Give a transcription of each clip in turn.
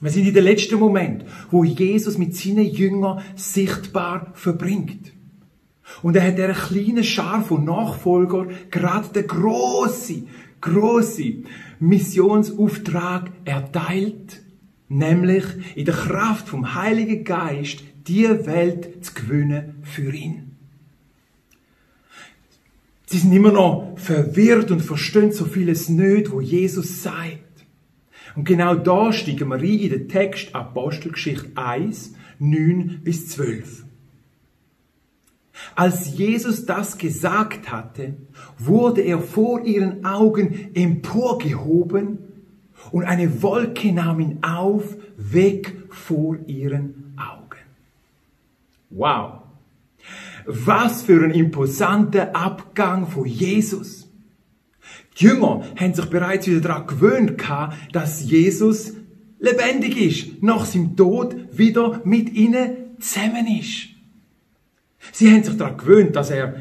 Wir sind in den letzten Moment, wo Jesus mit seinen Jüngern sichtbar verbringt. Und er hat dieser kleinen Schar von Nachfolgern gerade den grossen Missionsauftrag erteilt, nämlich in der Kraft vom Heiligen Geist die Welt zu gewinnen für ihn. Sie sind immer noch verwirrt und verstehen so vieles nicht, wo Jesus sagt. Und genau da steigen wir rein in den Text Apostelgeschichte 1, 9 bis 12. Als Jesus das gesagt hatte, wurde er vor ihren Augen emporgehoben und eine Wolke nahm ihn auf, weg vor ihren Augen. Wow! Was für ein imposanter Abgang von Jesus! Die Jünger haben sich bereits wieder daran gewöhnt, dass Jesus lebendig ist, nach seinem Tod wieder mit ihnen zusammen ist. Sie haben sich daran gewöhnt, dass er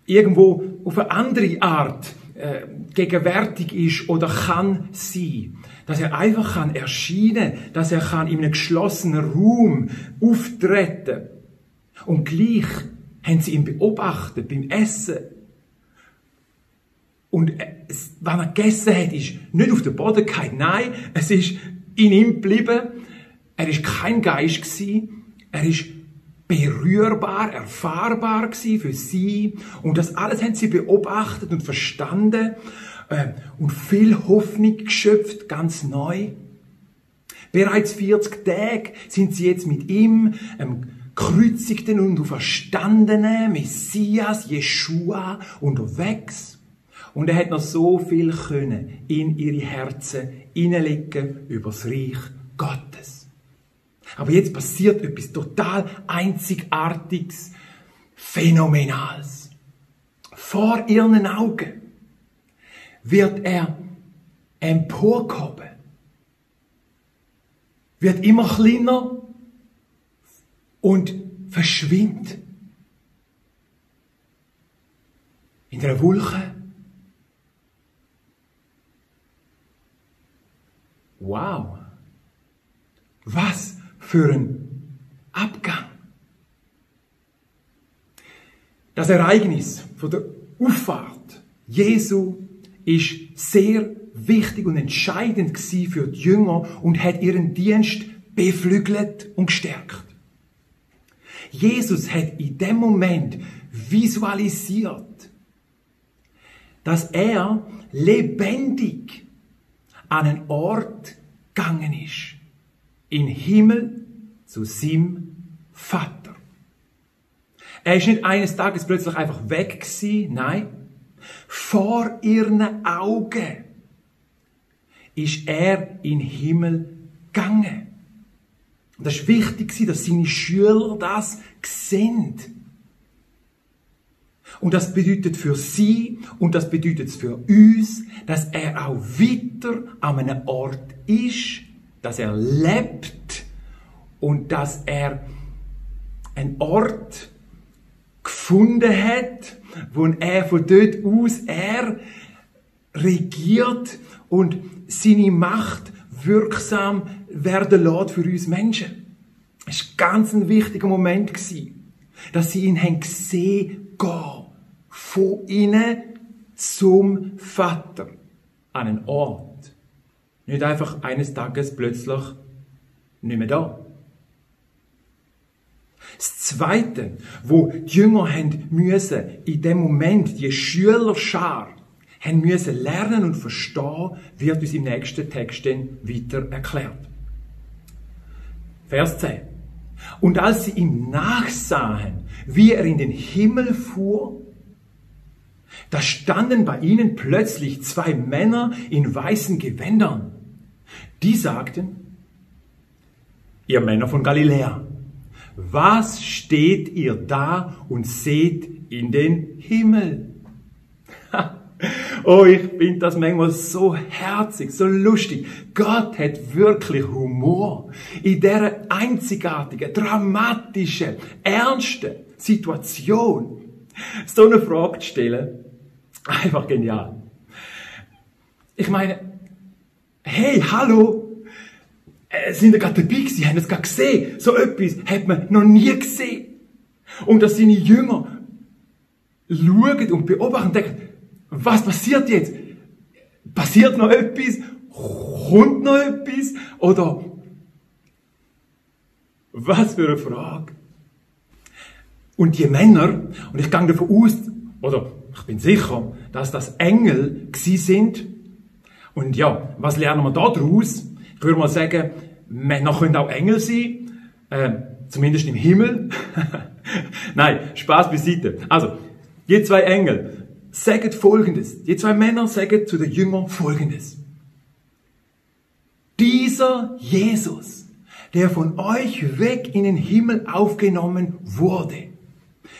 irgendwo auf eine andere Art gegenwärtig ist oder kann sein. Dass er einfach kann erscheinen, dass er kann in einem geschlossenen Raum auftreten. Und gleich haben sie ihn beobachtet beim Essen. Und was er gegessen hat, ist nicht auf den Boden gefallen. Nein, es ist in ihm geblieben. Er ist kein Geist gewesen. Er ist berührbar, erfahrbar gewesen für sie. Und das alles haben sie beobachtet und verstanden. Und viel Hoffnung geschöpft, ganz neu. Bereits 40 Tage sind sie jetzt mit ihm, gekreuzigten und auferstandenen Messias, Jeschua, unterwegs. Und er hat noch so viel können in ihre Herzen hineinlegen über das Reich Gottes. Aber jetzt passiert etwas total Einzigartiges, Phänomenales. Vor ihren Augen wird er emporgehoben, wird immer kleiner und verschwindet in der Wolke. Wow! Was für ein Abgang! Das Ereignis von der Auffahrt Jesu ist sehr wichtig und entscheidend für die Jünger und hat ihren Dienst beflügelt und gestärkt. Jesus hat in dem Moment visualisiert, dass er lebendig an einen Ort gegangen ist. In den Himmel zu seinem Vater. Er ist nicht eines Tages plötzlich einfach weg gewesen, nein. Vor ihren Augen ist er in den Himmel gegangen. Und das ist wichtig, dass seine Schüler das sehen. Und das bedeutet für sie und das bedeutet für uns, dass er auch weiter an einem Ort ist, dass er lebt und dass er einen Ort gefunden hat, wo er von dort aus regiert und seine Macht wirksam werden lässt für uns Menschen. Es war ganz ein wichtiger Moment, dass sie ihn haben gesehen gehen, von ihnen zum Vater, an einen Ort. Nicht einfach eines Tages plötzlich nicht mehr da. Das Zweite, wo die Jünger haben müssen, in dem Moment, die Schülerschar, haben müssen lernen und verstehen, wird uns im nächsten Text dann weiter erklärt. Vers 10. Und als sie ihm nachsahen, wie er in den Himmel fuhr, da standen bei ihnen plötzlich 2 Männer in weißen Gewändern. Die sagten, ihr Männer von Galiläa, was steht ihr da und seht in den Himmel? Oh, ich finde das manchmal so herzig, so lustig. Gott hat wirklich Humor in dieser einzigartigen, dramatischen, ernsten Situation. So eine Frage zu stellen, einfach genial. Ich meine, hey, hallo, sind gerade dabei gewesen, haben es gerade gesehen. So etwas hat man noch nie gesehen. Und dass seine Jünger schauen und beobachten und denken, was passiert jetzt? Passiert noch etwas? Kommt noch etwas? Oder was für eine Frage. Und die Männer, und ich gehe davon aus, oder ich bin sicher, dass das Engel gsi sind. Und ja, was lernen wir da daraus? Ich würde mal sagen, Männer können auch Engel sein, zumindest im Himmel. Nein, Spaß beiseite. Also, die zwei Engel sagen Folgendes. Die zwei Männer sagen zu den Jüngern Folgendes. Dieser Jesus, der von euch weg in den Himmel aufgenommen wurde,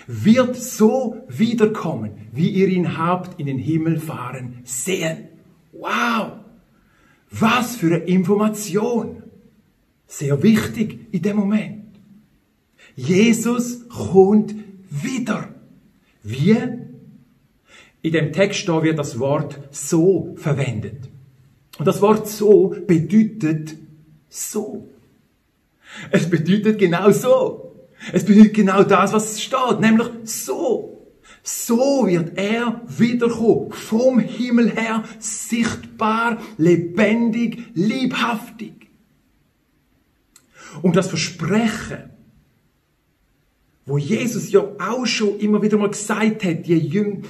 wird so wiederkommen, wie ihr ihn habt in den Himmel fahren sehen. Wow! Was für eine Information! Sehr wichtig in dem Moment. Jesus kommt wieder. Wie? In dem Text da wird das Wort so verwendet. Und das Wort so bedeutet so. Es bedeutet genau so. Es bedeutet genau das, was steht, nämlich so. So wird er wiederkommen, vom Himmel her, sichtbar, lebendig, leibhaftig. Und das Versprechen, wo Jesus ja auch schon immer wieder mal gesagt hat, die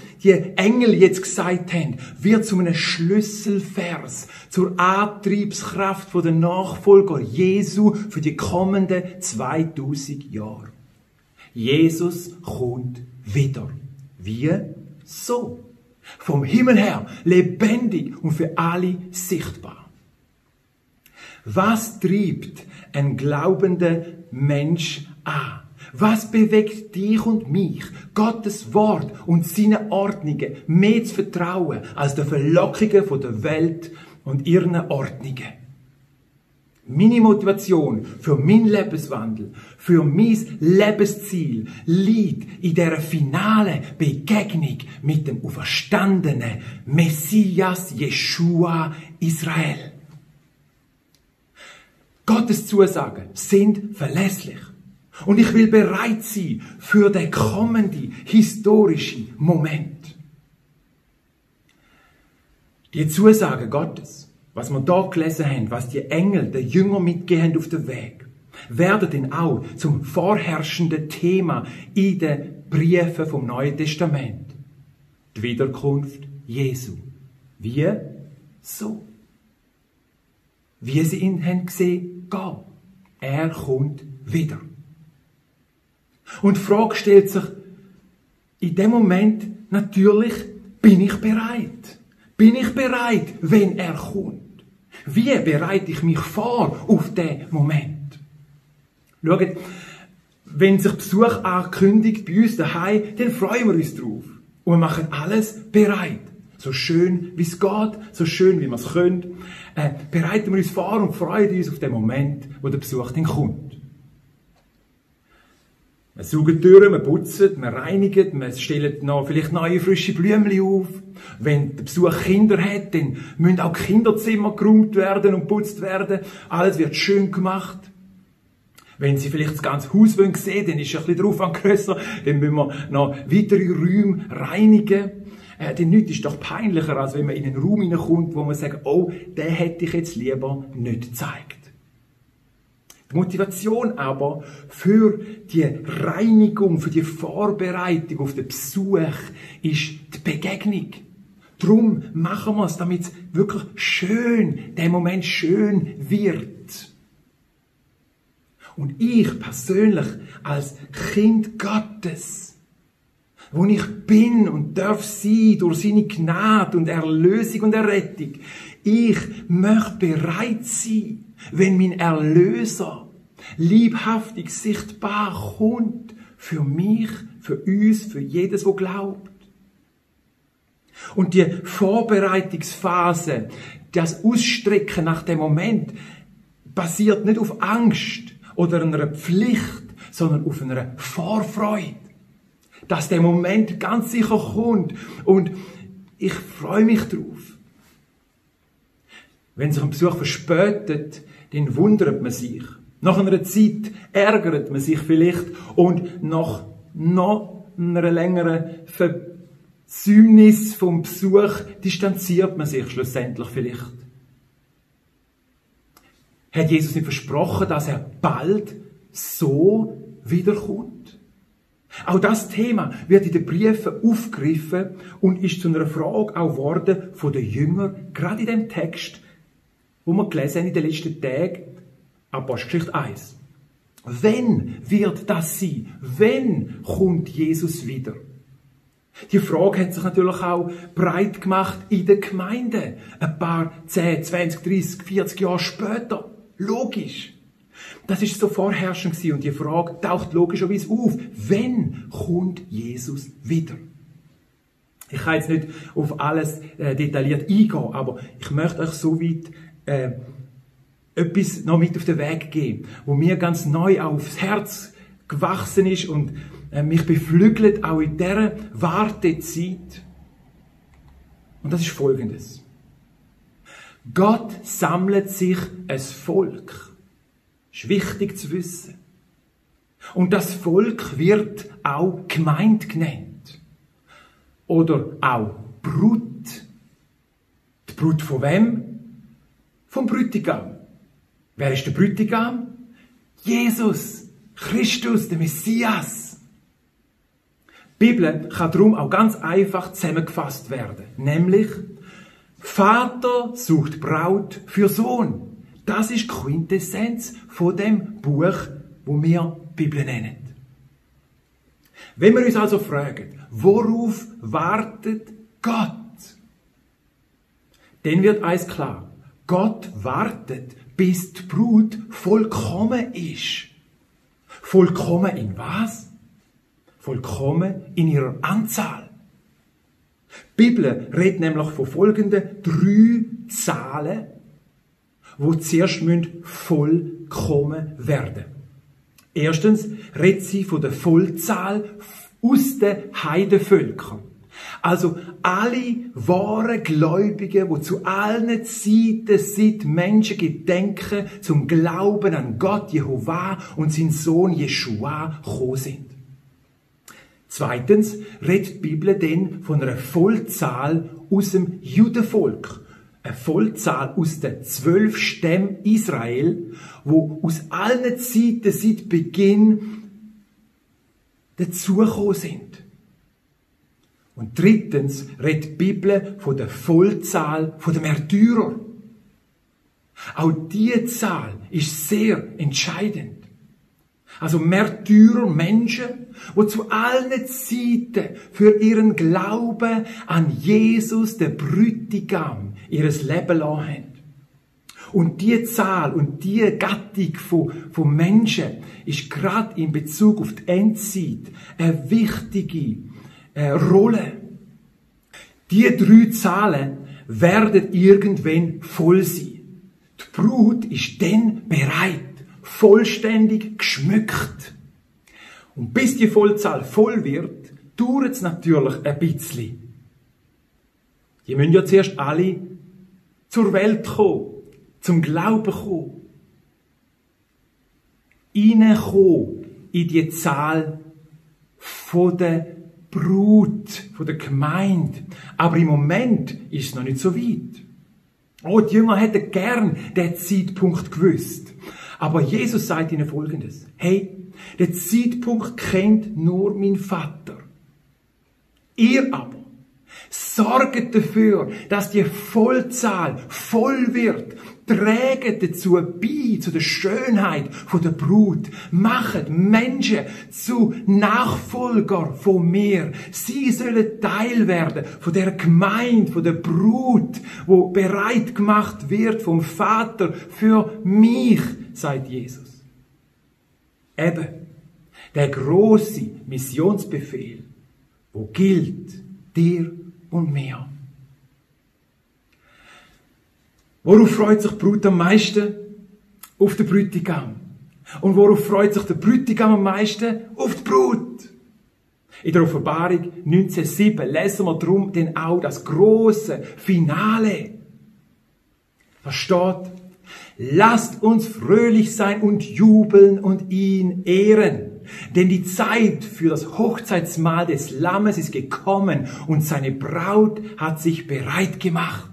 Engel jetzt gesagt haben, wird zu einem Schlüsselvers zur Antriebskraft der Nachfolger Jesu für die kommenden 2000 Jahre. Jesus kommt wieder. Wie? So. Vom Himmel her, lebendig und für alle sichtbar. Was treibt ein glaubender Mensch an? Was bewegt dich und mich, Gottes Wort und seine Ordnungen mehr zu vertrauen als den Verlockungen von der Welt und ihren Ordnungen? Meine Motivation für meinen Lebenswandel, für mein Lebensziel liegt in dieser finalen Begegnung mit dem auferstandenen Messias Jeschua Israel. Gottes Zusagen sind verlässlich. Und ich will bereit sein für den kommenden historischen Moment. Die Zusagen Gottes, was wir da gelesen haben, was die Engel den Jüngern mitgegeben haben auf den Weg, werden dann auch zum vorherrschenden Thema in den Briefen vom Neuen Testament. Die Wiederkunft Jesu. Wie? So. Wie sie ihn haben gesehen, gehen. Er kommt wieder. Und die Frage stellt sich in dem Moment natürlich, bin ich bereit? Bin ich bereit, wenn er kommt? Wie bereite ich mich vor auf den Moment? Schaut, wenn sich Besuch ankündigt bei uns daheim, dann freuen wir uns drauf. Und wir machen alles bereit. So schön, wie es geht, so schön, wie wir es können. Bereiten wir uns vor und freuen uns auf den Moment, wo der Besuch dann kommt. Wir saugen Türen, wir putzen, wir reinigen, wir stellen noch vielleicht neue frische Blümchen auf. Wenn der Besuch Kinder hat, dann müssen auch Kinderzimmer geräumt werden und geputzt werden. Alles wird schön gemacht. Wenn Sie vielleicht das ganze Haus sehen wollen, dann ist ein bisschen der Aufwand grösser. Dann müssen wir noch weitere Räume reinigen. Denn nichts ist doch peinlicher, als wenn man in einen Raum hineinkommt, wo man sagt, oh, den hätte ich jetzt lieber nicht gezeigt. Die Motivation aber für die Reinigung, für die Vorbereitung auf den Besuch ist die Begegnung. Darum machen wir es, damit es wirklich schön, der Moment schön wird. Und ich persönlich als Kind Gottes, wo ich bin und darf sein durch seine Gnade und Erlösung und Errettung, ich möchte bereit sein, wenn mein Erlöser liebhaftig sichtbar kommt, für mich, für uns, für jedes, wo glaubt. Und die Vorbereitungsphase, das Ausstrecken nach dem Moment, basiert nicht auf Angst oder einer Pflicht, sondern auf einer Vorfreude. Dass der Moment ganz sicher kommt und ich freue mich drauf. Wenn sich ein Besuch verspätet, dann wundert man sich. Nach einer Zeit ärgert man sich vielleicht und nach noch einer längeren Versäumnis vom Besuch distanziert man sich schlussendlich vielleicht. Hat Jesus nicht versprochen, dass er bald so wiederkommt? Auch das Thema wird in den Briefen aufgegriffen und ist zu einer Frage auch geworden von den Jüngern, gerade in dem Text, wo wir gelesen haben in den letzten Tagen, Apostelgeschichte 1. Wann wird das sein? Wann kommt Jesus wieder? Die Frage hat sich natürlich auch breit gemacht in der Gemeinde. Ein paar 10, 20, 30, 40 Jahre später. Logisch. Das ist so vorherrschend gewesen und die Frage taucht logischerweise auf. Wann kommt Jesus wieder? Ich kann jetzt nicht auf alles detailliert eingehen, aber ich möchte euch so weit etwas noch mit auf den Weg geben, wo mir ganz neu aufs Herz gewachsen ist und mich beflügelt auch in dieser Wartezeit. Und das ist Folgendes. Gott sammelt sich ein Volk. Das ist wichtig zu wissen. Und das Volk wird auch Gemeinde genannt. Oder auch Brut. Die Brut von wem? Vom Bräutigam. Wer ist der Bräutigam? Jesus, Christus, der Messias. Die Bibel kann darum auch ganz einfach zusammengefasst werden. Nämlich, Vater sucht Braut für Sohn. Das ist die Quintessenz von dem Buch, wo wir Bibel nennen. Wenn wir uns also fragen, worauf wartet Gott? Dann wird eins klar. Gott wartet, bis die Brut vollkommen ist. Vollkommen in was? Vollkommen in ihrer Anzahl. Die Bibel redet nämlich von folgenden 3 Zahlen, die zuerst vollkommen werden. Erstens redet sie von der Vollzahl aus den Heidenvölkern. Also alle wahren Gläubigen, die zu allen Zeiten seit Menschen gedenken, zum Glauben an Gott Jehovah und seinen Sohn Jeschua gekommen sind. Zweitens redet die Bibel dann von einer Vollzahl aus dem Judenvolk. Eine Vollzahl aus den 12 Stämmen Israel, wo aus allen Zeiten seit Beginn dazugekommen sind. Und drittens redet die Bibel von der Vollzahl der Märtyrer. Auch diese Zahl ist sehr entscheidend. Also Märtyrer, Menschen, die zu allen Zeiten für ihren Glauben an Jesus, den Bräutigam, ihres Leben lassen haben. Und diese Zahl und diese Gattung von Menschen ist gerade in Bezug auf die Endzeit eine wichtige Rolle. Diese 3 Zahlen werden irgendwann voll sein. Die Brut ist dann bereit, vollständig geschmückt. Und bis die Vollzahl voll wird, dauert es natürlich ein bisschen. Die müssen ja zuerst alle zur Welt kommen, zum Glauben kommen. Reinkommen in die Zahl von der Brut, von der Gemeinde. Aber im Moment ist es noch nicht so weit. Oh, die Jünger hätten gern den Zeitpunkt gewusst. Aber Jesus sagt ihnen Folgendes. Hey, den Zeitpunkt kennt nur mein Vater. Ihr aber sorgt dafür, dass die Vollzahl voll wird. Trägt dazu bei, zu der Schönheit der Brut. Macht Menschen zu Nachfolger von mir. Sie sollen Teil werden von der Gemeinde, von der Brut, wo bereit gemacht wird vom Vater für mich, sagt Jesus. Eben, der große Missionsbefehl, wo gilt dir und mir. Worauf freut sich die Brut am meisten? Auf den Bräutigam. Und worauf freut sich der Bräutigam am meisten? Auf die Brut. In der Offenbarung 19,7 lesen wir darum denn auch das große Finale. Da steht, Lasst uns fröhlich sein und jubeln und ihn ehren. Denn die Zeit für das Hochzeitsmahl des Lammes ist gekommen und seine Braut hat sich bereit gemacht.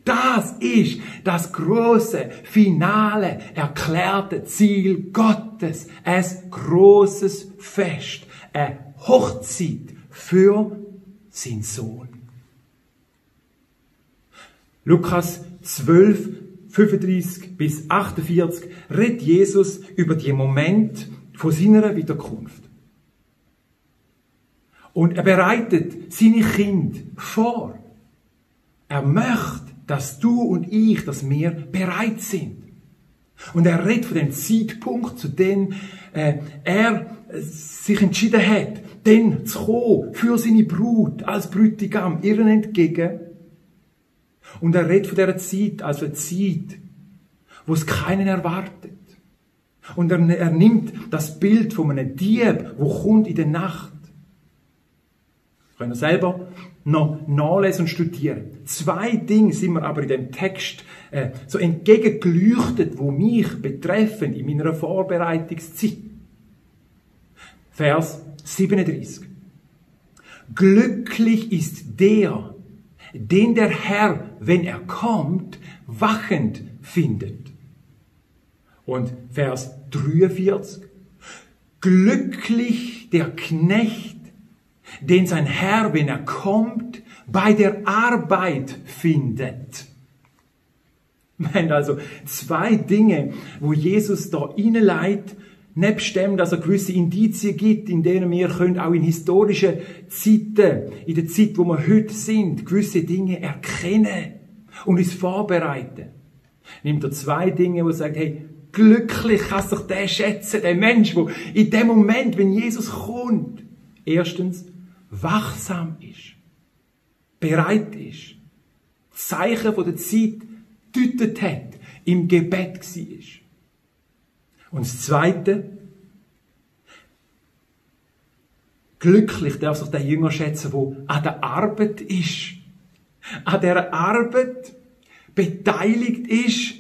Das ist das große, finale, erklärte Ziel Gottes. Ein großes Fest, eine Hochzeit für seinen Sohn. Lukas 12, 35 bis 48 redet Jesus über den Moment von seiner Wiederkunft. Und er bereitet seine Kinder vor. Er möchte, dass du und ich, dass wir bereit sind. Und er redet von dem Zeitpunkt, zu dem er sich entschieden hat, dann zu kommen für seine Brut als Bräutigam ihr entgegen. Und er redet von dieser Zeit als eine Zeit, wo es keinen erwartet. Und er nimmt das Bild von einem Dieb, wo kommt in der Nacht. Können wir selber noch nachlesen und studieren. 2 Dinge sind mir aber in dem Text so entgegengeleuchtet, wo mich betreffen in meiner Vorbereitungszeit. Vers 37. Glücklich ist der, den der Herr, wenn er kommt, wachend findet. Und Vers 43. Glücklich der Knecht, den sein Herr, wenn er kommt, bei der Arbeit findet. Wir haben also 2 Dinge, wo Jesus da hineinleitet, nebst dem, dass er gewisse Indizien gibt, in denen wir können auch in historischen Zeiten, in der Zeit, wo wir heute sind, gewisse Dinge erkennen und uns vorbereiten. Nimmt er 2 Dinge, wo er sagt, hey, glücklich kann sich der schätzen, der Mensch, der in dem Moment, wenn Jesus kommt, erstens wachsam ist, bereit ist, Zeichen von der Zeit gedeutet hat, im Gebet war. Und das Zweite, glücklich darf sich der Jünger schätzen, der an der Arbeit ist. An dieser Arbeit beteiligt ist,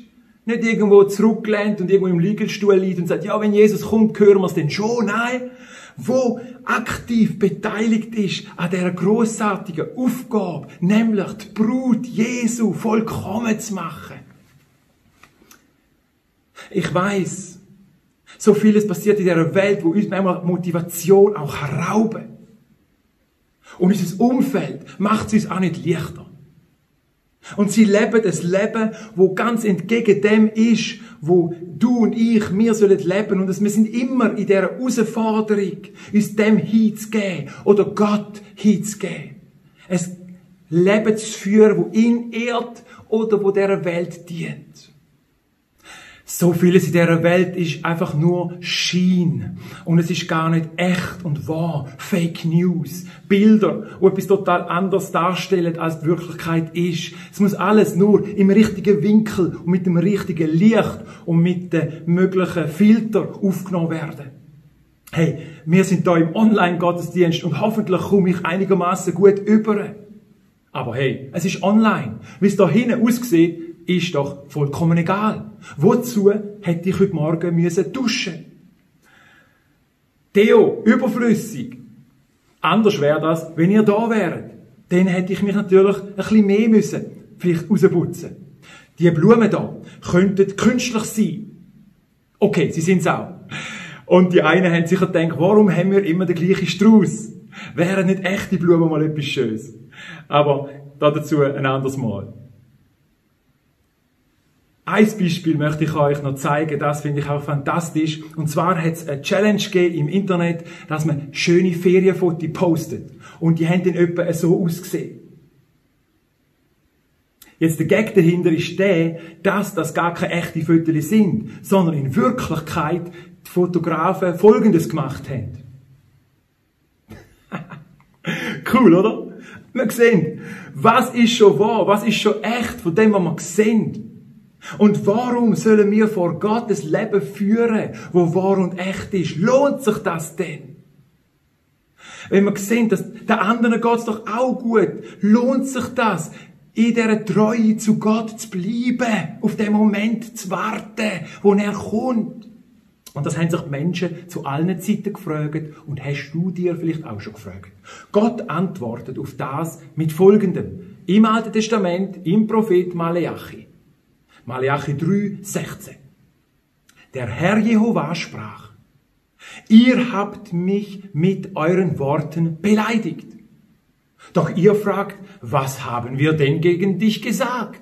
nicht irgendwo zurückgelehnt und irgendwo im Liegestuhl liegt und sagt, ja, wenn Jesus kommt, hören wir es denn schon. Nein, wo aktiv beteiligt ist an dieser grossartigen Aufgabe, nämlich die Brut Jesu vollkommen zu machen. Ich weiss, so vieles passiert in dieser Welt, wo uns manchmal Motivation auch rauben kann. Und unser Umfeld macht es uns auch nicht leichter. Und sie leben das Leben, wo ganz entgegen dem ist, wo du und ich, wir sollen leben. Und wir sind immer in dieser Herausforderung, uns dem hinzugeben oder Gott hinzugeben. Ein Leben zu führen, wo ihn ehrt oder wo dieser Welt dient. So vieles in dieser Welt ist einfach nur Schein. Und es ist gar nicht echt und wahr. Fake News. Bilder, die etwas total anderes darstellen, als die Wirklichkeit ist. Es muss alles nur im richtigen Winkel und mit dem richtigen Licht und mit den möglichen Filtern aufgenommen werden. Hey, wir sind da im Online-Gottesdienst und hoffentlich komme ich einigermaßen gut über. Aber hey, es ist online. Wie es da hinten aussieht, ist doch vollkommen egal. Wozu hätte ich heute Morgen müssen duschen? Theo, überflüssig. Anders wäre das, wenn ihr da wäret. Dann hätte ich mich natürlich ein bisschen mehr müssen, vielleicht rausputzen. Die Blumen da könnten künstlich sein. Okay, sie sind's auch. Und die einen haben sicher gedacht, warum haben wir immer den gleichen Strauß? Wären nicht echte Blumen mal etwas Schönes? Aber dazu ein anderes Mal. Ein Beispiel möchte ich euch noch zeigen, das finde ich auch fantastisch. Und zwar hat es eine Challenge gegeben im Internet, dass man schöne Ferienfotos postet. Und die haben dann etwa so ausgesehen. Jetzt der Gag dahinter ist der, dass das gar keine echten Fotos sind, sondern in Wirklichkeit die Fotografen Folgendes gemacht haben. Cool, oder? Wir sehen, was ist schon wahr, was ist schon echt von dem, was wir sehen. Und warum sollen wir vor Gott das Leben führen, wo wahr und echt ist? Lohnt sich das denn? Wenn wir sehen, dass der anderen geht's doch auch gut, lohnt sich das, in dieser Treue zu Gott zu bleiben, auf den Moment zu warten, wo er kommt. Und das haben sich die Menschen zu allen Zeiten gefragt und hast du dir vielleicht auch schon gefragt. Gott antwortet auf das mit Folgendem. Im Alten Testament, im Prophet Maleachi. Maleachi 3,16. Der Herr Jehova sprach: Ihr habt mich mit euren Worten beleidigt. Doch ihr fragt, was haben wir denn gegen dich gesagt?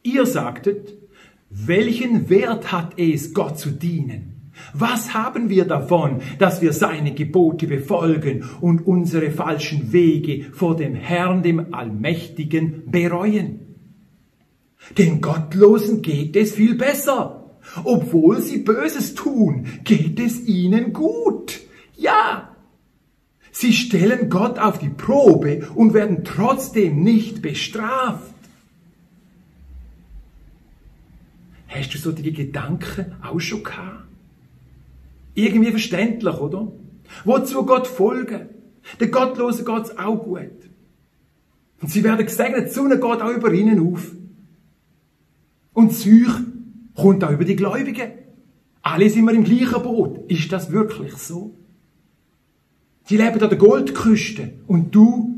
Ihr sagtet, welchen Wert hat es, Gott zu dienen? Was haben wir davon, dass wir seine Gebote befolgen und unsere falschen Wege vor dem Herrn, dem Allmächtigen, bereuen? Den Gottlosen geht es viel besser. Obwohl sie Böses tun, geht es ihnen gut. Ja, sie stellen Gott auf die Probe und werden trotzdem nicht bestraft. Hast du solche Gedanken auch schon gehabt? Irgendwie verständlich, oder? Wozu Gott folgen? Den Gottlosen geht es auch gut. Und sie werden gesegnet, die Sonne geht auch über ihnen auf. Und das Zeug kommt auch über die Gläubigen. Alle sind wir im gleichen Boot. Ist das wirklich so? Sie leben an der Goldküste und du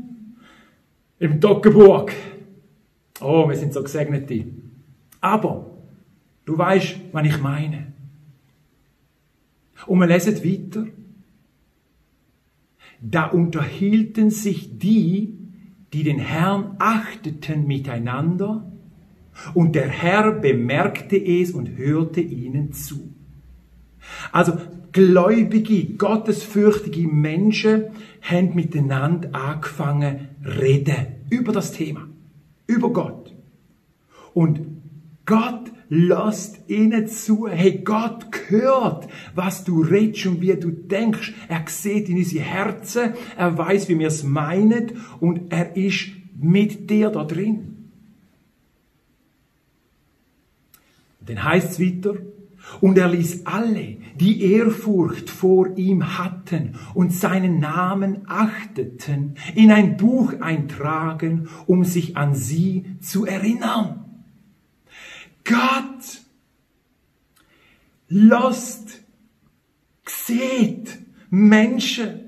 im Toggenburg. Oh, wir sind so Gesegnete. Aber du weißt, was ich meine. Und wir lesen weiter. Da unterhielten sich die den Herrn achteten, miteinander, und der Herr bemerkte es und hörte ihnen zu. Also gläubige, gottesfürchtige Menschen haben miteinander angefangen reden über das Thema, über Gott. Und Gott lässt ihnen zu. Hey, Gott hört, was du redest und wie du denkst. Er sieht in unsere Herzen, er weiß, wie wir es meinen und er ist mit dir da drin. Dann heißt es weiter, und er ließ alle, die Ehrfurcht vor ihm hatten und seinen Namen achteten, in ein Buch eintragen, um sich an sie zu erinnern. Gott lässt, sieht Menschen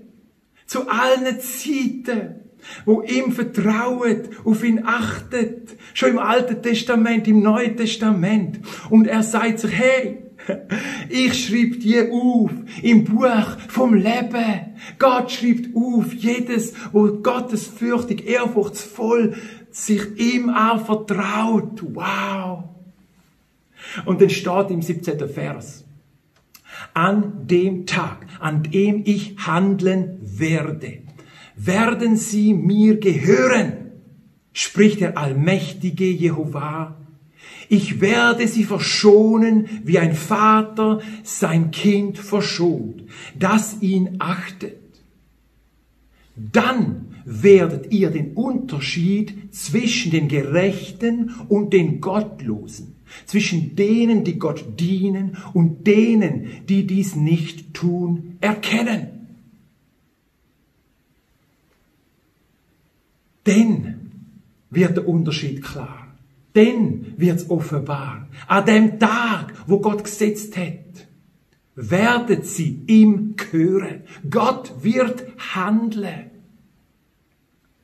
zu allen Zeiten, wo ihm vertrauen, auf ihn achtet, schon im Alten Testament, im Neuen Testament. Und er sagt sich, hey, ich schreibe dir auf im Buch vom Leben. Gott schreibt auf jedes, wo gottesfürchtig, ehrfurchtsvoll sich ihm anvertraut. Wow! Und dann steht im 17. Vers: An dem Tag, an dem ich handeln werde, werden sie mir gehören, spricht der allmächtige Jehova. Ich werde sie verschonen, wie ein Vater sein Kind verschont, das ihn achtet. Dann werdet ihr den Unterschied zwischen den Gerechten und den Gottlosen, zwischen denen, die Gott dienen und denen, die dies nicht tun, erkennen. Dann wird der Unterschied klar. Dann wird's offenbar. An dem Tag, wo Gott gesetzt hat, werden sie ihm gehören. Gott wird handeln.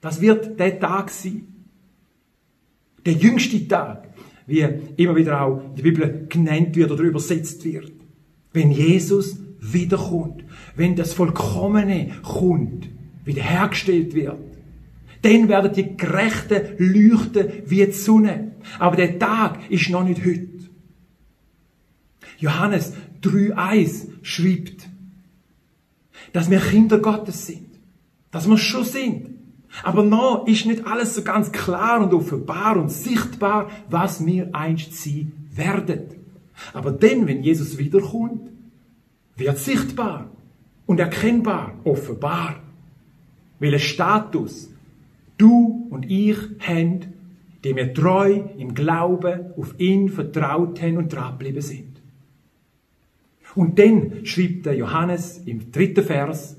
Das wird der Tag sein. Der jüngste Tag, wie immer wieder auch in der Bibel genannt wird oder übersetzt wird. Wenn Jesus wiederkommt, wenn das Vollkommene kommt, wiederhergestellt wird, dann werden die Gerechten leuchten wie die Sonne. Aber der Tag ist noch nicht heute. Johannes 3,1 schreibt, dass wir Kinder Gottes sind. Dass wir es schon sind. Aber noch ist nicht alles so ganz klar und offenbar und sichtbar, was wir einst sein werden. Aber dann, wenn Jesus wiederkommt, wird sichtbar und erkennbar, offenbar. Welchen Status du und ich haben, dem wir treu im Glauben auf ihn vertraut haben und dran geblieben sind. Und dann schreibt der Johannes im 3. Vers,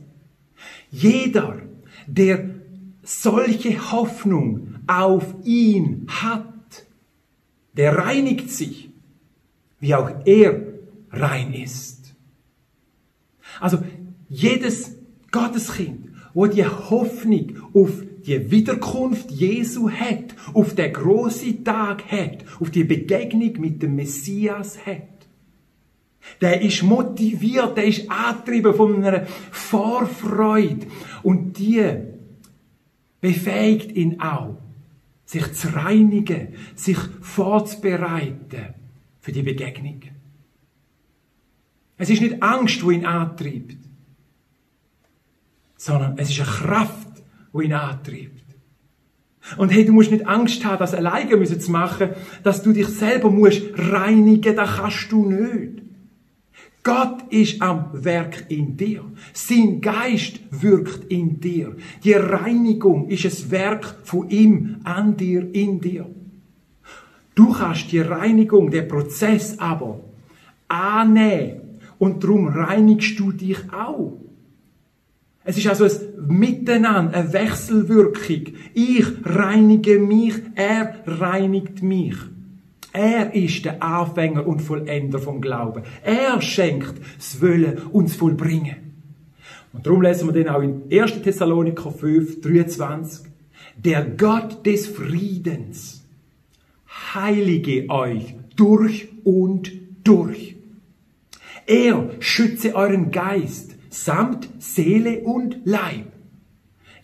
jeder, der solche Hoffnung auf ihn hat, der reinigt sich, wie auch er rein ist. Also jedes Gotteskind, wo die Hoffnung auf die Wiederkunft Jesu hat, auf den grossen Tag hat, auf die Begegnung mit dem Messias hat, der ist motiviert, der ist angetrieben von einer Vorfreude. Und die befähigt ihn auch, sich zu reinigen, sich vorzubereiten für die Begegnung. Es ist nicht Angst, die ihn antreibt, sondern es ist eine Kraft, die ihn antreibt. Und hey, du musst nicht Angst haben, das alleine zu machen, dass du dich selber musst reinigen, das kannst du nicht. Gott ist am Werk in dir. Sein Geist wirkt in dir. Die Reinigung ist ein Werk von ihm an dir, in dir. Du kannst die Reinigung, den Prozess aber annehmen. Und darum reinigst du dich auch. Es ist also ein Miteinander, eine Wechselwirkung. Ich reinige mich, er reinigt mich. Er ist der Anfänger und Vollender vom Glauben. Er schenkt das Wollen und das Vollbringen. Und darum lesen wir dann auch in 1. Thessaloniker 5, 23. Der Gott des Friedens heilige euch durch und durch. Er schütze euren Geist samt Seele und Leib,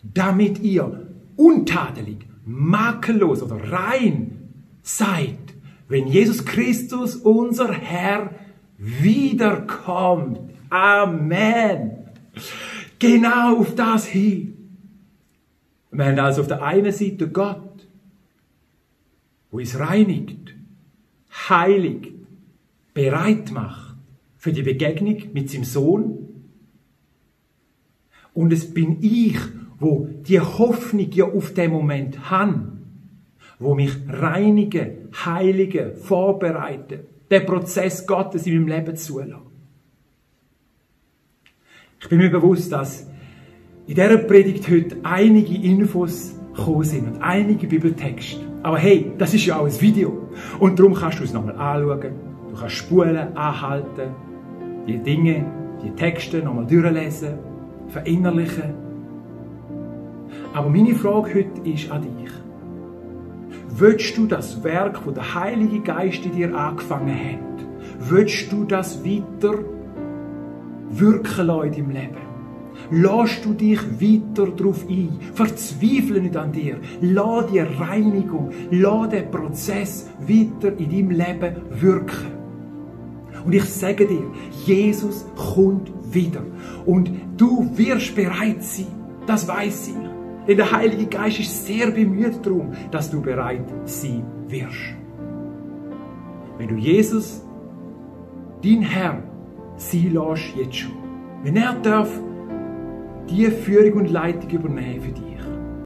damit ihr untadelig, makellos oder rein seid, wenn Jesus Christus, unser Herr, wiederkommt. Amen. Genau auf das hin. Wir haben also auf der einen Seite Gott, wo uns reinigt, heiligt, bereit macht für die Begegnung mit seinem Sohn. Und es bin ich, wo die Hoffnung ja auf den Moment habe, wo mich reinige, heilige, vorbereite, den Prozess Gottes in meinem Leben zulassen. Ich bin mir bewusst, dass in dieser Predigt heute einige Infos gekommen sind und einige Bibeltexte. Aber hey, das ist ja auch ein Video. Und darum kannst du es nochmal anschauen. Du kannst spulen, anhalten, die Dinge, die Texte nochmal durchlesen, verinnerlichen. Aber meine Frage heute ist an dich. Willst du das Werk, das der Heilige Geist in dir angefangen hat, willst du das weiter wirken lassen in deinem Leben? Lässt du dich weiter darauf ein? Verzweifle nicht an dir. Lass die Reinigung, lass den Prozess weiter in deinem Leben wirken. Und ich sage dir, Jesus kommt wieder. Und du wirst bereit sein. Das weiss ich. Denn der Heilige Geist ist sehr bemüht darum, dass du bereit sein wirst. Wenn du Jesus, dein Herr, sein lässt, jetzt schon. Wenn er darf, die Führung und Leitung übernehmen für dich.